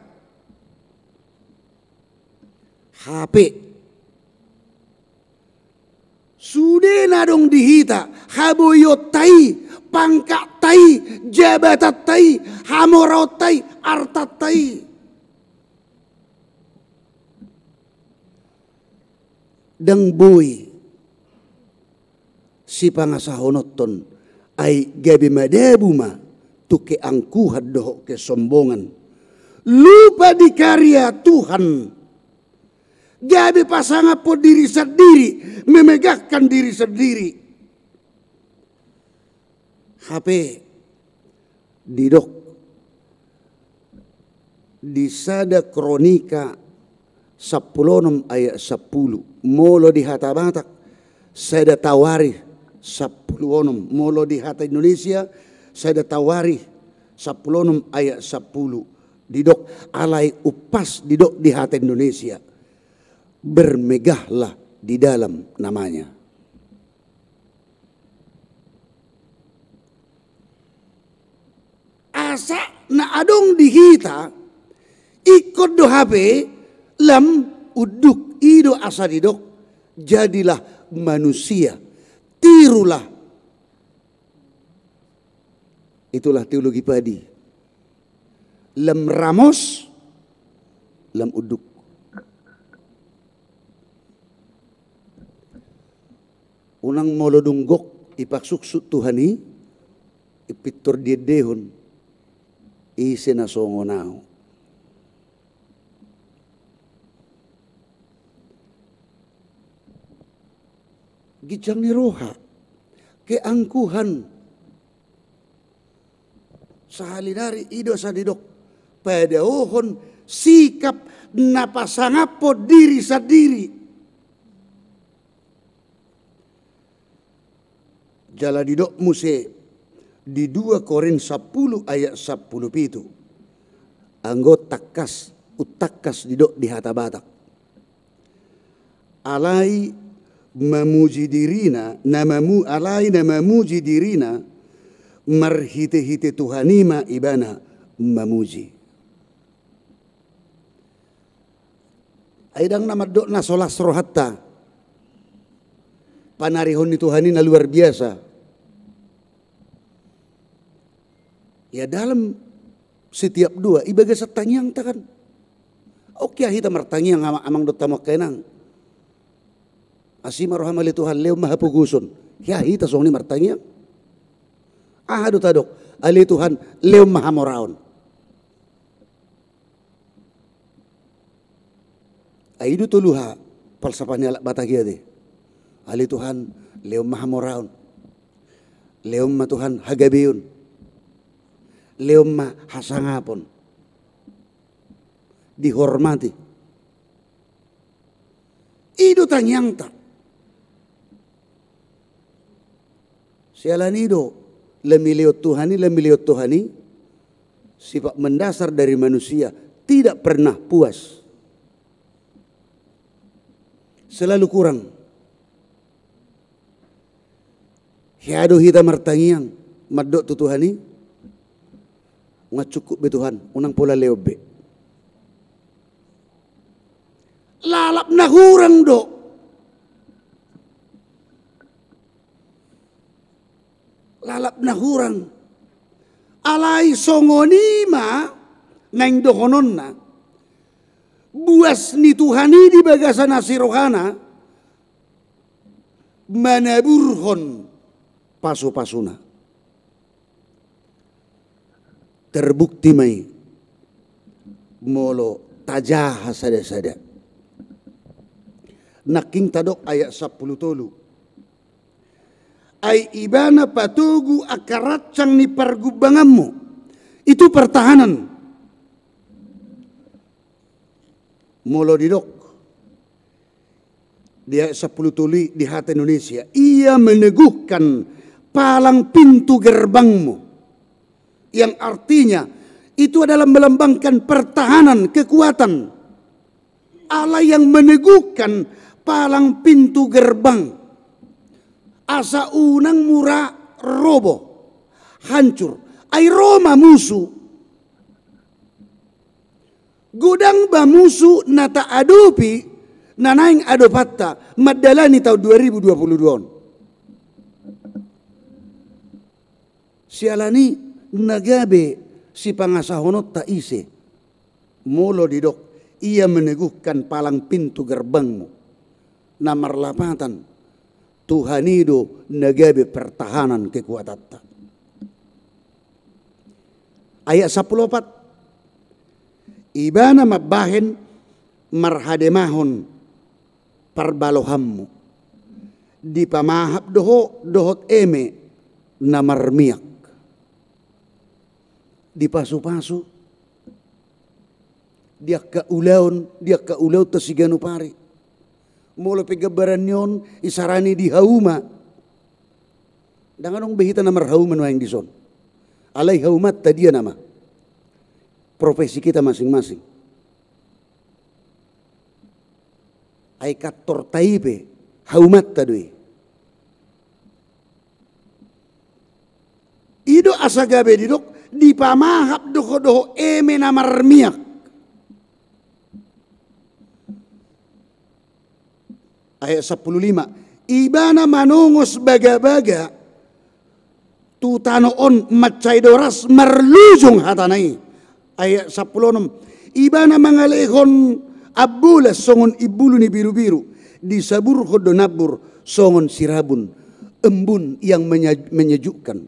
Hape sude na adong di hita, haboionta i, pangkatta i, jabatanta i, hamoraonta i, artanta i, ndang boi sipangasahononhon, ai gabe madabu ma tu keangkuhan dohot kesombongan. Lupa di karya Tuhan, gabe pasangaphon diri sandiri, memegahkan diri sandiri. Hape didok di sada Kronika sampulu onom ayat sampulu, molo di hata Batak, sada Tawarikh sampulu onom, molo di hata Indonesia, sada Tawarikh sampulu onom ayat sampulu, didok, alai umpas didok di hata Indonesia, bermegahlah di dalam namanya. Asa na adong di hita, ingkon do hape lam unduk. I do asa didok, jadilah manusia, tirulah. Itulah teologi padi. Lam ramos, lam unduk. Unang molo dung gok dipasuksuk Tuhan i, dipintor diendehon, ise na songon ahu. Ginjang ni roha, keangkuhan. Sahali nari i do asa didok, padaohon sikap na pasangaphon diri sandiri. Jala didok muse di dua Korint sampulu ayat sampulu pitu. Anggo tangkas, untangkas didok di hata Batak. Alai mamuji dirina, na mamu-, alai na mamuji dirina, marhite-hite Tuhan i ma ibana mamuji. Ai ndang na mandok na so las rohanta. Panarihon ni Tuhan i na luar biasa. Ya, dalam setiap doa, i bagasan tangiangta kan. Oke, hita martangiang ama-, amang dohot hamu angka inang. Asi ma roham ale Tuhan, lehon ma hapogoson. Ya, hita songon i martangiang. Aha do tadok, ale Tuhan, lehon ma hamoraon. Ai i do tolu ha palsapah ni halak Batak i ate. Ale Tuhan, lehon ma hamoraon. Lehon ma Tuhan hagabeon. Lehon ma hasangapon. Dihormati. I do tangiangta. Siala ni i do, lam dilehon Tuhan i, lam dilehon Tuhan i, sifat mendasar dari manusia, tidak pernah puas. Selalu kurang. Hea do hita martangiang, mandok tu Tuhan i, unang cukup be Tuhan, unang pola lehon be. Lalap na hurang do. Lalap na hurang. Alai songon i ma naeng dohononna. Buas ni Tuhan i di bagasan asi rohana, manaburhon pasupasuna. Terbukti ma i molo tajaha sadasada. Nangkin tadok ayat sampulu tolu. Ai ibana patogu angka rancang ni pargumbanganmu. Itu pertahanan. Molo didok di ayat sampulu tolu i di hata Indonesia, ia meneguhkan palang pintu gerbangmu. Yang artinya, itu adalah melambangkan pertahanan, kekuatan. Allah yang meneguhkan palang pintu gerbang. Asa unang mura robo, hancur. Ai ro ma musu. Godang ba musu na taadopi, na naeng adopanta mandalani taon dua ribu dua puluh dua on. Siala ni na gabe sipangasahononta ise. Molo didok, ia meneguhkan palang pintu gerbangmu. Na marlapatan, Tuhan i do na gabe pertahanan kekuatanta. Ayat sampulu opat. Ibana mambahen marhademahon parbalohanmu. Dipamahap do ho dohot eme na marmiak. Dipasupasu di angka ulaon, di angka ulaonta siganup ari. Molo pe gambaran ni on, isarani di hauma. Ndang adong be hita na marhauma nuaeng dison. Alai haumanta dia nama? Profesi kita masing-masing. Ai kantorta i pe haumanta do i. I do asa gabe didok, dipamahap do ho dohot eme na marmiak. Ayat sampulu lima. Ibana manongos bagabaga tu tano on mansai doras marlujung hatana i. Ayat sampulu onom. Ibana mangalehon ambulas songon imbulu ni birubiru, disaburhon do nambur songon sirabun, embun yang menya-, menyejukkan.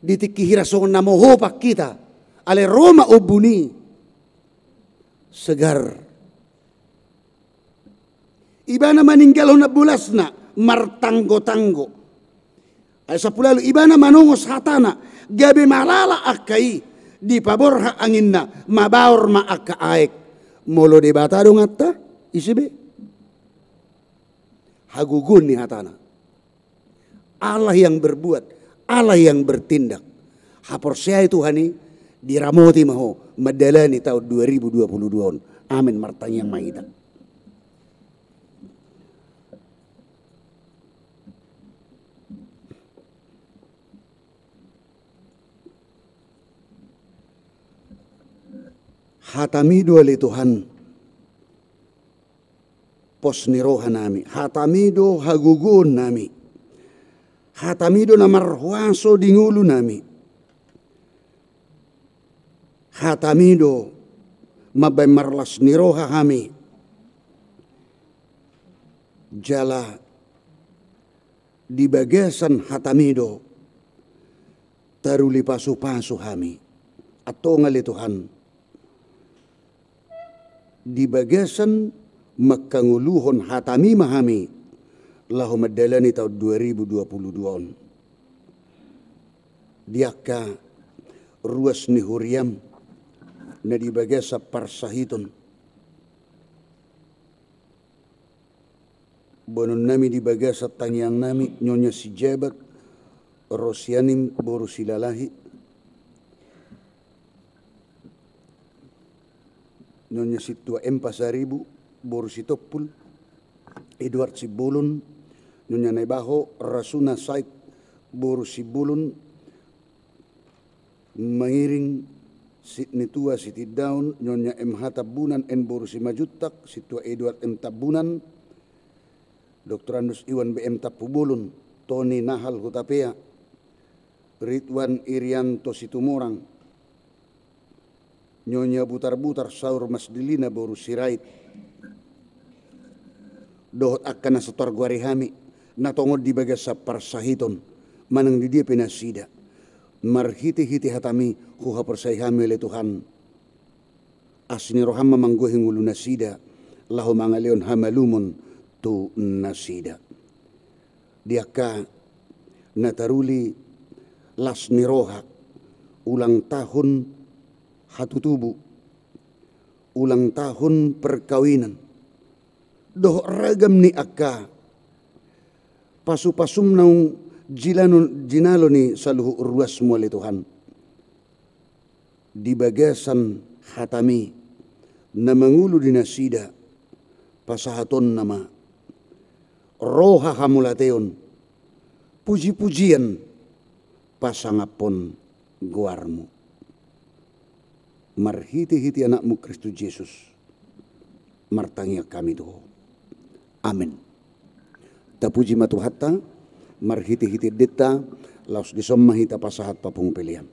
Di tingki hira songon na mohop hita, alai ro ma ombun i, segar. Ibana maninggalhon ambulasna martanggotanggo. Ayat sampulu ualu, ibana manongos hatana, gabe malala angka i, dipaborhat anginna, mabaor ma angka aek. Molo Debata donganta, ise be? Hagogoon ni hatana. Allah yang berbuat, Allah yang bertindak. Haporseai Tuhan i, diramoti ma ho mandalani taon dua ribu dua puluh dua on. Amin. Martangiang ma hita. Hatami do ale Tuhan pos ni rohanami, hatami do hagogoonnami, hatami do na marhuaso di ngolunami, hatami do mambahen marlas ni roha hami, jala di bagasan hatami do taruli pasupasu hami. Antong ale Tuhan, di bagasan mangkangoluhon hatami ma hami laho mandalani taon dua ribu dua puluh dua on. Di angka ruas ni huriam na di bagasan parsahiton, boanonnami di bagasan tangiangnami, Nyonya Sijabat, Rosianim boru Silalahi, Nyonya Sintua M Pasaribu boru Sitompul, Edward Simbolon, Nyonya Naibaho Rasuna Said boru Simbolon, mangiring Sitnitua Sitindaon, Nyonya M H Tambunan N boru Simanjuntak, Sintua Edward M Tambunan, Doktorandus Iwan B M Tampubolon, Toni Nahal Hutapea, Ridwan Irianto Situmorang, Nyonya Butarbutar Saur Masdilina boru Sirait, dohot angka na so targoari hami, na tongon di bagasan parsahiton, manang di dia pe nasida. Marhitehite hatami huhaporseai hami ale Tuhan. Asi ni roham ma manggohi ngolunasida, laho mangalehon hamalumon tu nasida. Di angka na taruli las ni roha, ulang tahun hatutubu, ulang tahun perkawinan, dohot ragam ni angka pasupasum naung jilano-, jinalo ni saluhut ruasmu ale Tuhan. Di bagasan hatami na mangolu di nasida, pasahatonna ma roha hamauliateon, pujipujian pasangaphon goarmu. Marhitehite Anakmu Kristus Jesus, martangiang hami tu Ho. Amen. Tapuji ma Tuhanta, marhitehite endenta, laos dison ma hita pasahat papungu pelean.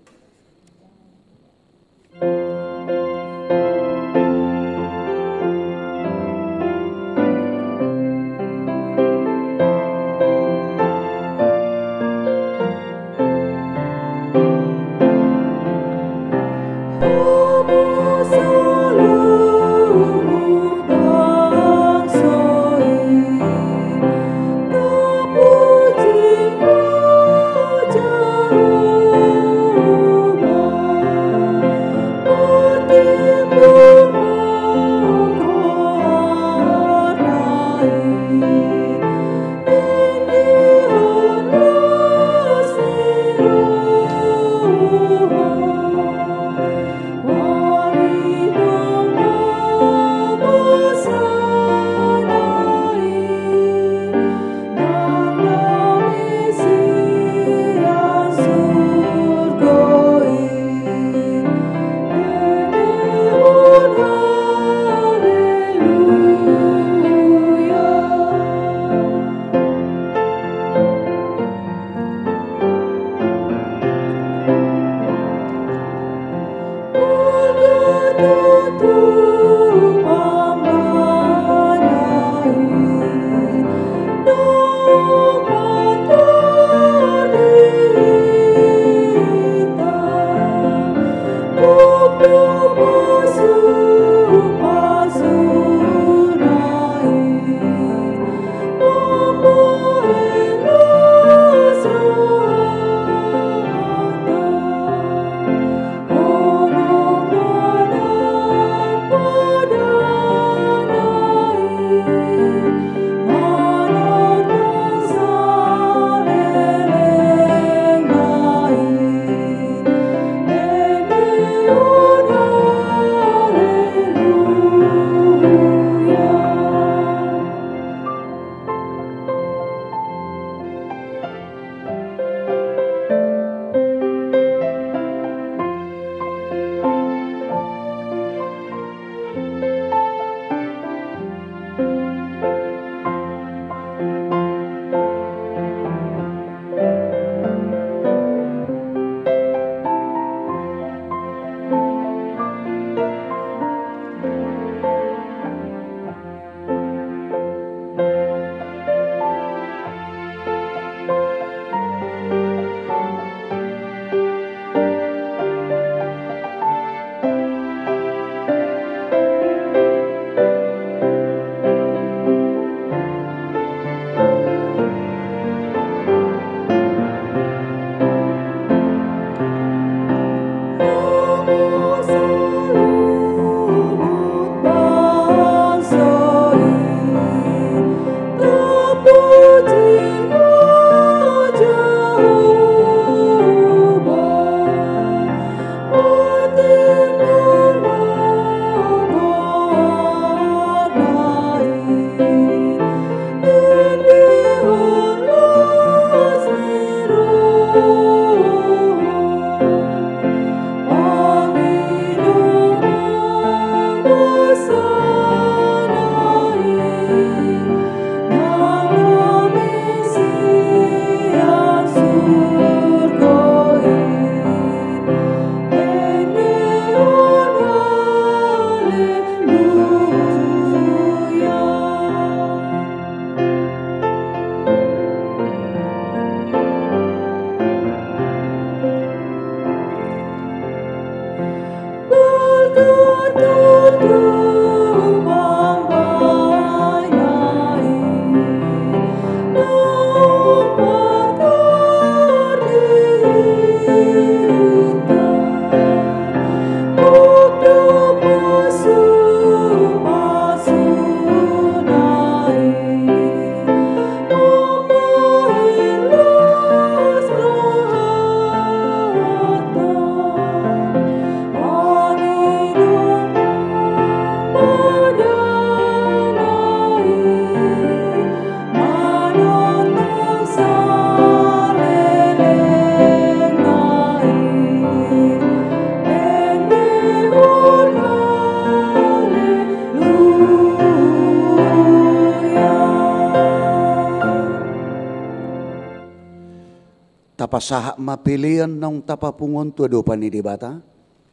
Tapasahat ma pelean naung tapapungu on tu adopan ni Debata.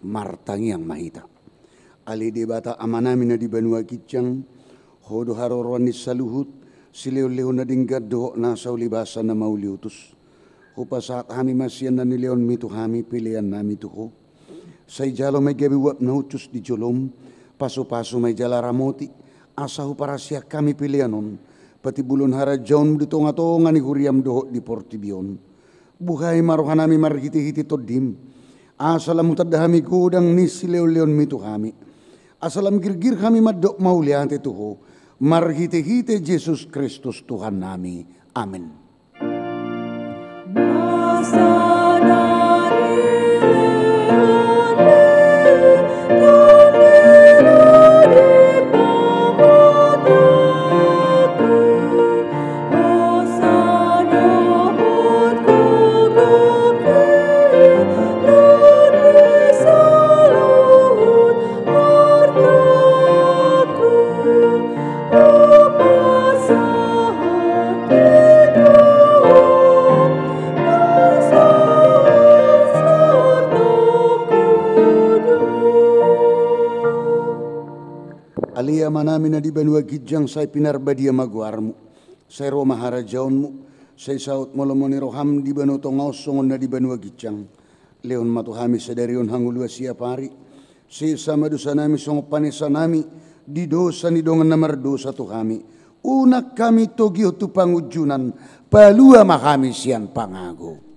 Martangiang ma hita. Ale Debata Amanami na di banua ginjang, Ho do haroroan ni saluhut silehonlehon na denggan dohot nasa ulibasa na mauliutus. Hupasahat hami ma sian na nilehonMi tu hami peleannami tu Ho. Sai jalo ma i gabe uap na hushus di joloM. Pasupasu ma i jala ramoti, asa huparasian hami pelean on patimbulhon harajaonMu di tongatonga ni huriaM dohot di portibi on. Buhai ma rohanami marhitehite TondiM, asa lam hutanda hami godang ni silehonlehonMi tu hami, asa lam girgir hami mandok mauliate tu Ho, marhitehite Jesus Kristus Tuhannami. Amen. Ale Amanami na di banua ginjang, sai pinarbadia ma goarMu. Sai ro ma harajaonMu. Sai saut ma lomo ni rohaM di banua tonga on songon na di banua ginjang. Lehon ma tu hami sadari on hangoluan siapari. Sesa ma dosanami songon panesanami di dosa ni dongan na mardosa tu hami. Unang hami togihon tu pangunjunan, palua ma hami sian pangago.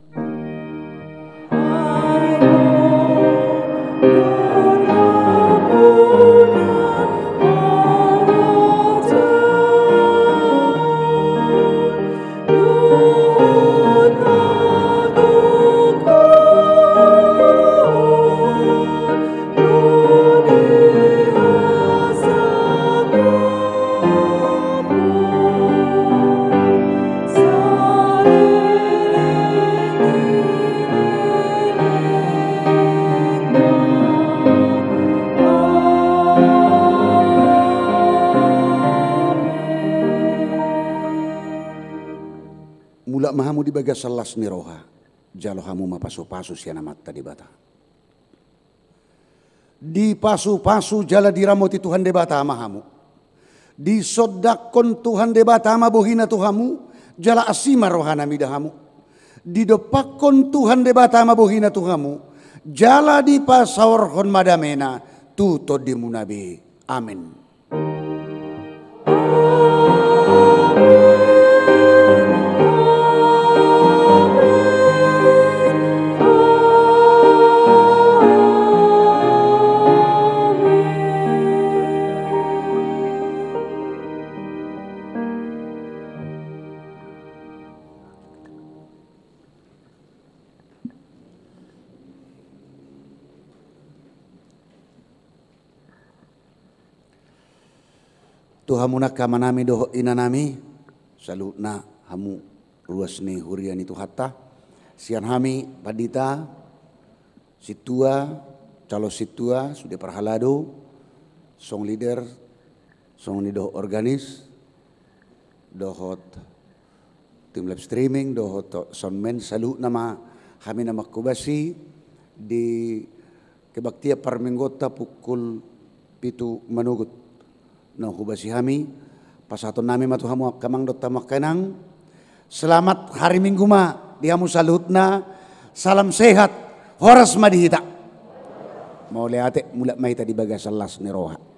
Mulak ma hamu di bagasan las ni roha, jalo hamu ma pasupasu sian Amanta Debata. Dipasupasu jala diramoti Tuhan Debata ma hamu. Disondangkon Tuhan Debata ma bohiNa tu hamu, jala asi ma rohaNa mida hamu. Didompakkon Tuhan Debata ma bohiNa tu hamu, jala dipasaorhon ma dameNa tu tondimuna be. Amen. Tu hamu nang amanami dohot inanami, saluhutna hamu ruas ni huria ni Tuhanta, sian hami pandita, sintua, calon sintua, sude parhalado, song leader, songon i dohot organis, dohot tim live streaming, dohot soundman, saluhutna ma hami na manghobasi di kebaktian parmingguonta pukul pitu manogot. Naung hobasi hami, pasahatonnami ma tu hamu angka amang dohot hamu angka inang. Selamat hari Minggu ma di hamu saluhutna. Salam sehat, horas ma di hita. Mauliate, mulak ma hita di bagasan las ni roha.